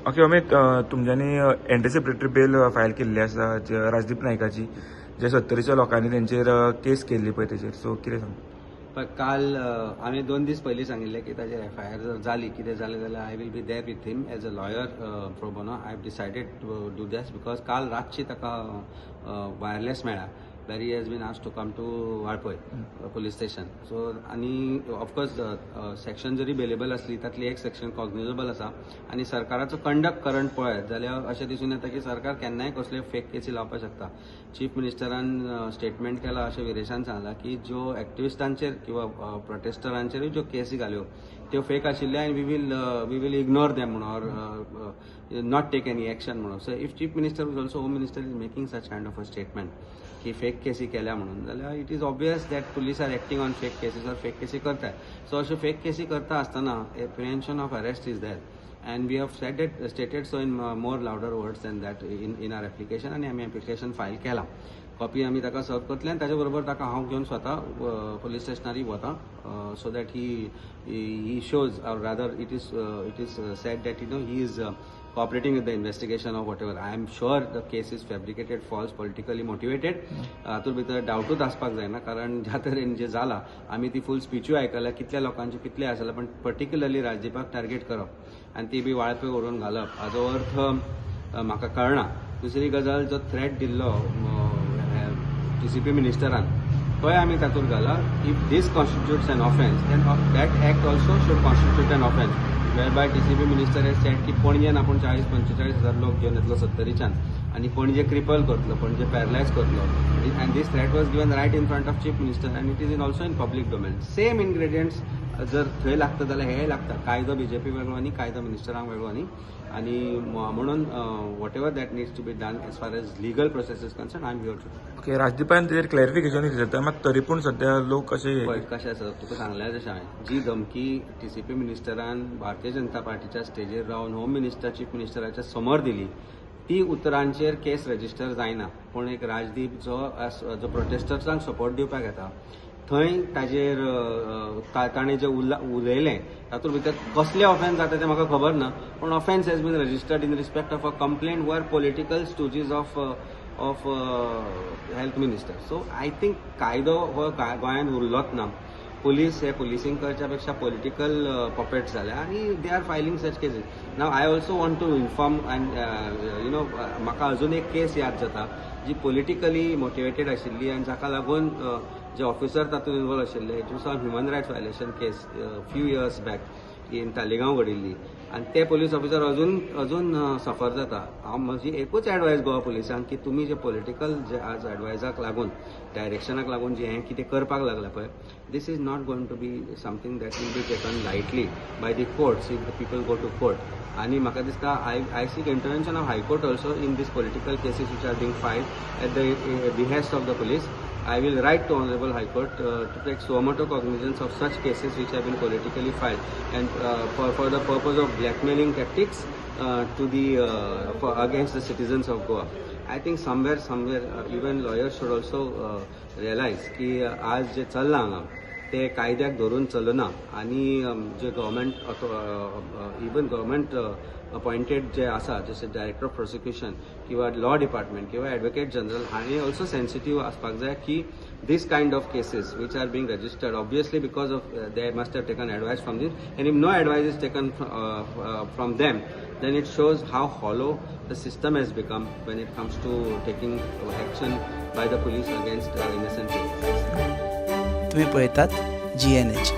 Okay Amit, तुमच्यांनी anticipatory बेल file केल्ली आसा जे राजदीप नायकाची, जे सत्तरीच्या लोकांनी तेंचेर केस केल्ली पळय तेजेर, सो कितें सांग? पण काल हांवें 2 दीस पयलीं सांगिल्लें की ताजेर एफआयआर जर जाली, कितें जालें जाल्यार I will be there with him as a lawyer pro bono. I have decided to do this because काल रातची ताका वायरलेस मेळ्ळा where he has been asked to come to Valpoi police station. So आनी of course section जरी bailable आसली, तातली एक section cognizable आसा आनी सरकाराचो कंडक्ट करंट पळयत जाल्यार अशें दिसून येता की सरकार केन्नाय कसल्यो फेक केसी लावपाक शकता. चीफ मिनिस्टरान स्टेटमेंट केला अशें विरेशान सांगलां की ज्यो एक्टिविस्टांचेर किंवा प्रोटेस्टरांचेरूय ज्यो केसी घाल्यो त्यो फेक आशिल्ल्यो आनी we will ignore them म्हणून or not take any action म्हणून. So if Chief Minister, is also Home Minister, is making such kind of a statement की फेक केसी केल्या म्हणून, जाल्यार it is obvious that police are acting on fake cases or fake केसी करताय. So अश्यो fake केसी करता आसतना apprehension of arrest is there and we have said it, stated so in more louder words than that in our application. आनी आमी application file केलां, copy आमी ताका सर्व करतले आनी ताच्या बरोबर ताका हांव घेवन स्वता पुलीस स्टेशनारी वता so that he shows or rather it is said that he is cooperating with the investigation of whatever. I am sure the case is fabricated, false, politically motivated. हातूंत भितर डावटूच आसपाक जायना, कारण ज्या तरेन जें जालां, आमी ती फूल स्पिचूय आयकल्या, कितल्या लोकांची कितले आसले, पण पर्टिक्युलरली राजदीपाक टार्गेट करप आनी ती बी वाळपय व्हरून घालप हाजो अर्थ म्हाका कळना. दुसरी गजाल, जो थ्रेट दिल्लो टीसीपी मिनिस्टरान, तोय आमी तातूंत घाला. If this constitutes an offence, then that act also should constitute an offence whereby TCP minister has said की पणजेन आपूण 40-45 हजार लोक घेवन येतलो सत्तरीच्यान आनी पणजे क्रिपल करतलो, पणजे पॅरलायज करतलो, and this threat was given right in front of Chief Minister and it is in also in public domain. Same ingredients जर थंय लागता जाल्यार हेय लागता. कायदो बीजेपी वेगळो न्ही, कायदो मिनिस्टरांक वेगळो न्ही. आनी म्हणून whatever that needs to be done as far as legal process is concerned, I am here to okay, राजदीपान तेजेर क्लॅरिफिकेशन दिलें जाता, मात तरी पूण सध्या लोक अशे पळय, कशें आसा, तुका सांगलें जशें हांवें, जी धमकी टीसीपी मिनिस्टरान भारतीय जनता पार्टीच्या स्टेजीर रावन होम मिनिस्टर, चीफ मिनिस्टराच्या समोर दिली, ती उतरांचेर केस रजिस्टर जायना. पूण एक राजदीप जो प्रोटेस्टर्सांक सपोर्ट दिवपाक येता, थंय ताजेर ताणें जें उलयलें तातूंत भितर कसलें ऑफेन्स जाता तें म्हाका खबर ना, पूण offence has been registered in respect of a complaint who are political stooges of health minister. So I think कायदो हो गोंयांत उरलोच ना. पुलीस हे पुलिसींग करच्या पेक्षा पॉलिटिकल पपेट्स जाल्या आनी they are filing such cases. Now I also want to inform and म्हाका अजून एक केस याद जाता जी पॉलिटिकली मोटिवेटेड आशिल्ली आनी जाका लागून जे ऑफिसर तातूंत इनवॉल्व आशिल्ले. It was human rights violation case few years back in Taleigao घडिल्ली आनी ते पोलीस ऑफिसर अजून अजून सफर जाता. हांव म्हजी एकूच एडवायस गोवा पुलिसांक की तुमी जे पॉलिटिकल जे आज एडवायजाक लागून, डायरेक्शनाक लागून जे हें कितें करपाक लागला पळय, this is not going to be something that will be taken lightly by the courts if the people go to court. आनी म्हाका दिसता I seek intervention of High Court also in this political cases which are being filed at the behest of the police. I will write to Honorable High Court to take suo motu cognizance of such cases which have been politically filed and for the purpose of blackmailing tactics to the for against the citizens of Goa. I think somewhere even lawyers should also realize की आज जे चल्लां हांगा ते कायद्याक धरून चलना आनी जे government, even government appointed जे आसा, जशे डायरेक्टर ऑफ प्रोसिक्युशन किंवा लॉ डिपार्टमेंट किंवा एडवोकेट जनरल हांणी ऑल्सो सेन्सिटीव आसपाक जाय की this kind of cases which are being registered obviously because of they must have taken advice from this, and if no advice is taken from them, then it shows how hollow the system has become when it comes to taking action by the police against innocent people. तुम्ही पळयतात GNH.